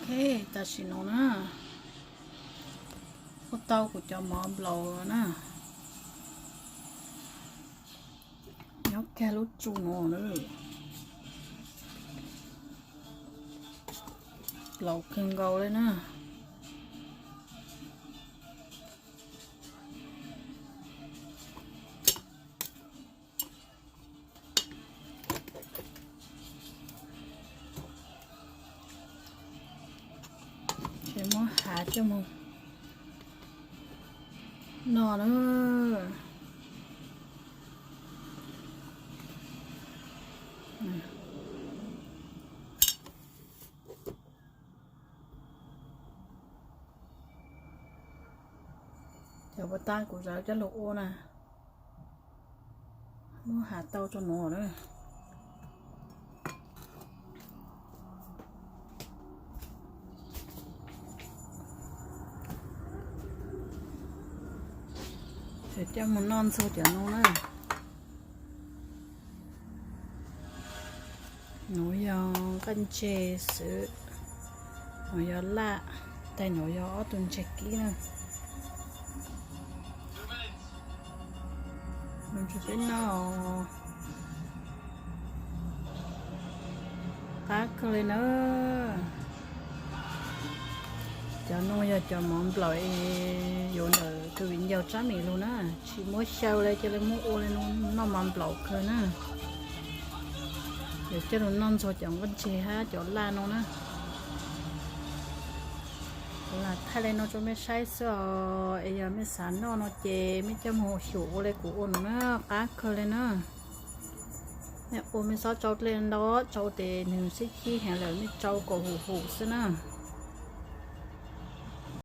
Ok, tam sim no na, ua tau kuv cov mov nplaum na, nyob kiag lub tsu no na, nplaum kawg nkaus li na. Ces muab hav coj mus no na. Cov pas tas kuv txawm coj los ua na, muab hav tau rau no na. Ces coj mus noj ntxuag cov no na. Nuav yog nqaij ntses xwb, nuav yog laj, tais nuav yog ob tug ntses kib na. Ntshe peb noj qab kawg li na. Cov no yog cov mov nplaum es yuav ntawm tus viv ncaus Tsab Mim lug na, tsis muab xyaw li, cia li muab ua li no noj mas nplaum kawg na. Yuav coj lug noj ntxuag cov nqaij ntses hab cov laj no na. Kuv lam thaij li no rau mej saib xwb os, es yog mej xav noj no ces mej coj mus xyum ua li kuv ua no na, qab kawg li na. Mej ua mej xob tsau dlej ntau, tsau tes nwg sib chib heev lawm, mej tsau kom hum hum xwb na.